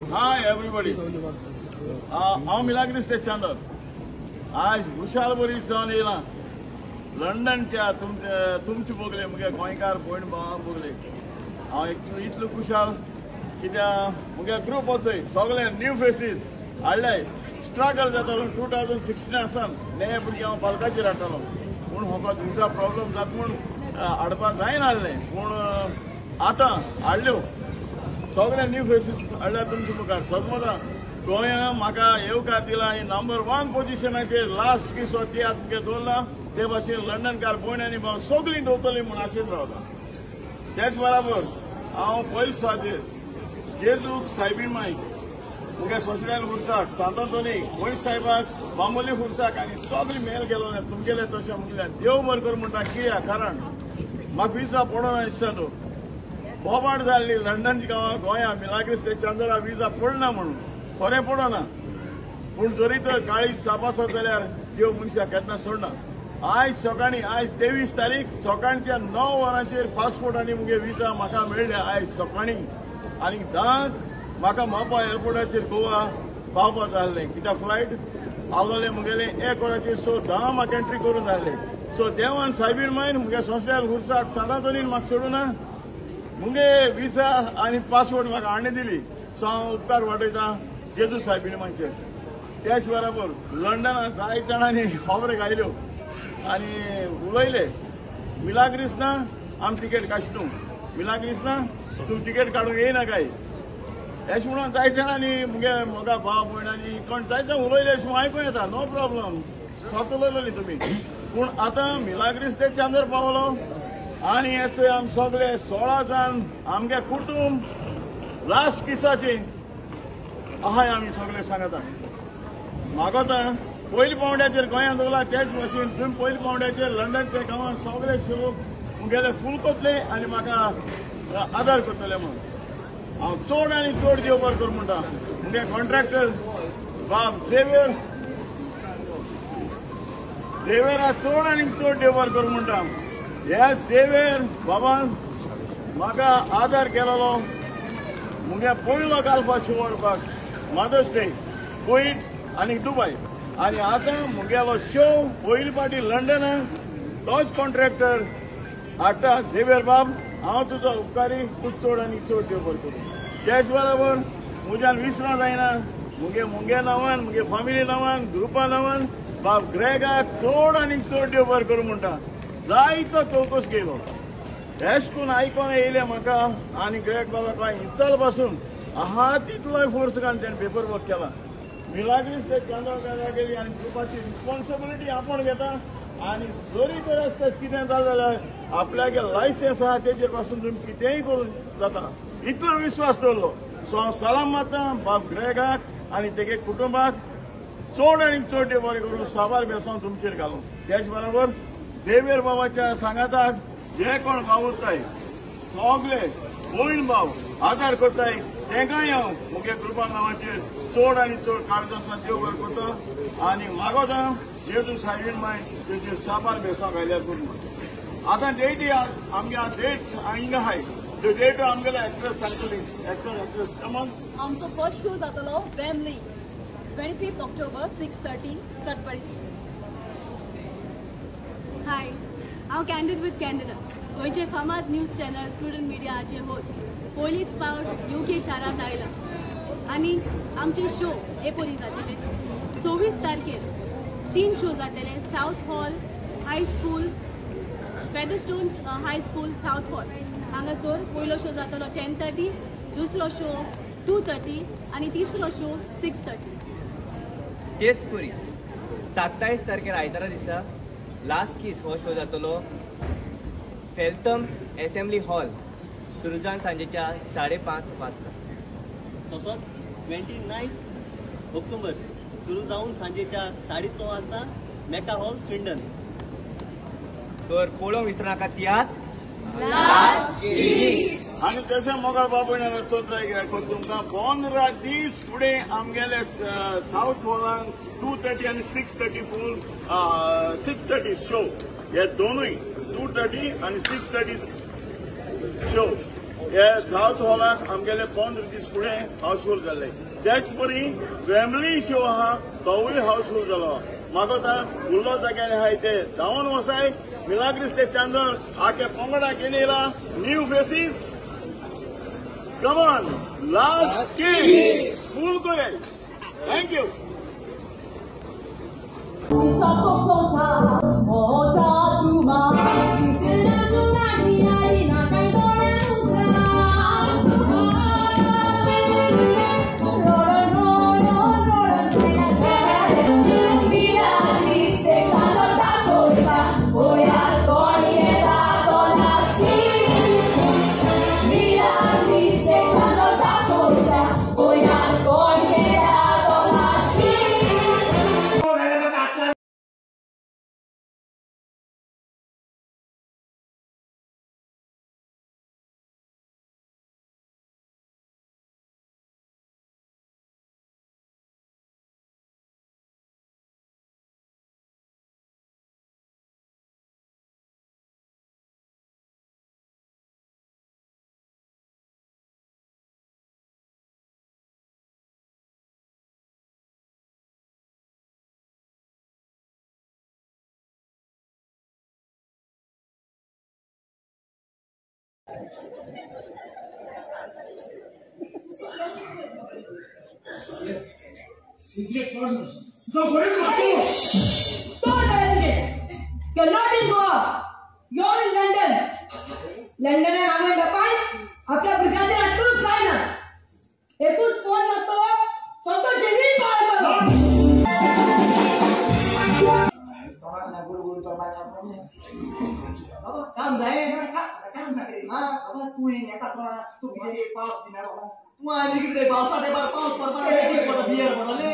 Hi everybody, हांव मिलाग्रीस ते चांदर. आयज खुशाल बरी जावन येयलां लंडनच्या तुमचे बोगले मुगे गोंयकार भयण भाव बोगले. हांव इतलो खुशाल कित्याक मुगे ग्रूप वचय सगळे न्यू फेसीस हाडले. स्ट्रगल जातालो 2016 सावन नये भुरगे हांव पालकाचेर हाडटालो, पूण म्हाका तुमचा प्रॉब्लम जाता म्हूण हाडपाक जायना आहलें. पूण आतां हाडल्यो सगळे न्यू फेसीस हाडल्या तुमच्या मुखार. सगळं गोंया म्हाका येवकार दिला आनी नंबर 1 पोजिशनाचेर लास्ट किसो तियात्र तुमगे दवरला. ते भाशेन लंडनकार भयण आनी भाव सगळीं दवरतली म्हूण आशेन रावता. तेच बराबर हांव पयले सुवातेर जेजूक सायबीण माई मुगे सोसऱ्यान खुर्साक सांत आंतोनी वयर साहेबाक बांबोली खुर्साक आनी सगळी मेल गेलो ना तुमगेले तशें मुगेले देव बरें कर म्हणटा. कित्याक कारण म्हाका विजा पडना दिसता. तो बोबाट जाल्ली लंडन गांवां गोंया मिलाग्रीस ते चांदरा विजा पडना म्हणून खरें पडना, पूण जरी तर काळीज साप आसत जाल्यार देव मनशाक केन्ना सोडना. आयज सकाळीं आयज 23 तारीख सकाळच्या 9 वरांचेर पासपोर्ट आनी मुगे विजा म्हाका मेळ्ळे आयज सकाळीं. आनी 10 म्हाका मोपा एअरपोर्टाचेर गोवा पावपाक जाल्लें कित्याक फ्लायट आवलोलें मुगेलें 1 वरांचेर. सो 10 म्हाका एंट्री करून जाल्लें. सो देवान सायबीण मायन मुगे संवसार खुर्साक सांत आंतोनीन म्हाका सोडूना मुगे विजा आनी पासपोर्ट म्हाका हाडून दिली. सो हांव उपकार वाटयतां जेजू सायबीण मायचेर. त्याच बराबर लंडनाक जायते जाणांनी खबरो घायल्यो आनी उलयले मिलाग्रीस ना आम तिकेट काडशी तूं, मिलाग्रीस ना तूं तिकेट काडूंक येयना काय अशें म्हणून जायते जाणांनी मुगे म्हज्या भाव भयणांनी कोण जायते उलयले अशें म्हूण आयकूं येता. नो प्रॉब्लम, सत उलयलेली तुमी. पूण आतां मिलाग्रीस ते चांदर पावलो आनी हे आम सगळे 16 जाण आमगे कुटूंब लास्ट किसाचे आहाय आमी सगळे सांगता. मागता पयले पावंड्याचेर गोंयांत दवरला तेच भाशेन तुमी पयले पावंड्याचेर लंडनच्या गांवांत सगळे शो मुगेले फूल करतले आनी म्हाका आदार करतले म्हूण हांव चड आनी चड देव बरें कर म्हणटा. मुगे कॉन्ट्रॅक्टर बाब झेवियर झेवियरा चड आनी चड देव बरें कर म्हणटा. ह्या झेवियर बाबान म्हाका आदार केलेलो मुगे पयलो गाल्फा शो व्हरपाक मदर्स डे कुवेट आनी दुबय. आनी आतां मुगेलो शो पयली पाटी लंडनाक तोच कॉन्ट्रॅक्टर हाडटा. झेवियर बाब हांव तुजो उपकारी, तूं चड आनी चड देव बरें करूं. त्याच बराबर म्हज्यान विसरां जायना मुगे मुगे नांवान मुगे फामिली नांवान ग्रुपा नांवान बाब ग्रेगाक चड आनी चड देव बरें करूं म्हणटा. जायतो चवकस केलो हेश करून आयकोन येयलें म्हाका आनी ग्रेग बाबा काय इचाल पासून आहा तितलोय फोर्स घालून तेणें पेपर वर्क केला. मिलाग्रीस ते चांदोरकारा गेली आनी ग्रुपाची रिस्पॉन्सिबिलिटी आपूण घेता आनी जरी तर आसता कितें जालें जाल्यार आपल्यागे लायसन्स आहा तेजेर पासून तुमी कितेंय करूं जाता इतलो विस्वास दवरलो. सो हांव सलाम मारता बाब ग्रेगाक आनी तेगे कुटुंबाक. चड आनी चड देव बरें करूं, साबार बेसांव तुमचेर घालूं. त्याच बरोबर झेवियर बाबाच्या सांगाताक जे कोण वावुरताय सगळे भयण भाव आदार करताय तेंकांय हांव मुगे ग्रुपा नांवाचेर चड आनी चड काळजासान देव बरें करता आनी मागोता जेजू सायबीण माय तेजेर साबार बेसांव घायल्यार करून. आतां डेटी आमगे डेट्स हिंगा आहाय त्यो डेट आमगेले एक्ट्रेस सांगतली. Actor actress come on. आमचो फर्स्ट शो जातलो वेम्बली 25 ऑक्टोबर 6:30 सटपरी. हाय, हांव कॅन्डीड विथ कॅन्डिडा गोंयचे फामाद न्यूज चॅनल स्टुडंट मिडियाचे होस्ट. पयलीच पावट UK शारांत आयला आनी आमचे शो हे पयलीं जातले 26 तारखेर 3 शो जातले South Hall high school, Featherstone high school South Hall हांगासर पयलो शो जातलो 10:30, दुसरो शो 2:30 आनी तिसरो शो 6:30. तेच पुरी 27 तारखेर आयतारा दिसा लास्ट किस हो शो जातलो फेल्थम एसेंब्ली हॉल सुरजान सांजेच्या 5:30 वाजता. तसोच 29 ऑक्टोबर सुरू जावन सांजेच्या 6:30 वाजता मेका हॉल स्विंडन. तर पळोवंक विसरू नाका तियात्र. आनी तशें मोगाळ बापूय चोत्राय तुमकां 15 दीस फुडें आमगेले सावथ हॉलान 2:30 आनी 6:30 फूल 6:30 शो हे दोनूय 2:30 आनी 6:30 शो. हे सावथ हॉलाक आमगेले 15 दीस फुडें हाऊसफूल जाल्ले. तेच परी वेम्बली शो आहा तोवूय हाऊसफूल जालो. म्हाका आतां उरलो जाग्यार आहाय ते धांवन वसाय. मिलाग्रीस दे चांदर आखे पंगडा घेवन येयला. New faces, come on, last kiss full करे. Thank you. You're not in Goa. You're in London. London and आम्ही बापाय आपल्या भुरग्यांचे नातूच जायना. एकूच फोन मारतो स्वतः जेवीन पार करो. काम जाय काम बाबा तूं येता सोडा तूं कितें पावस दिना बाबा तूं आनी कितें पावसा तेपार पावस पडपा बियर पडले.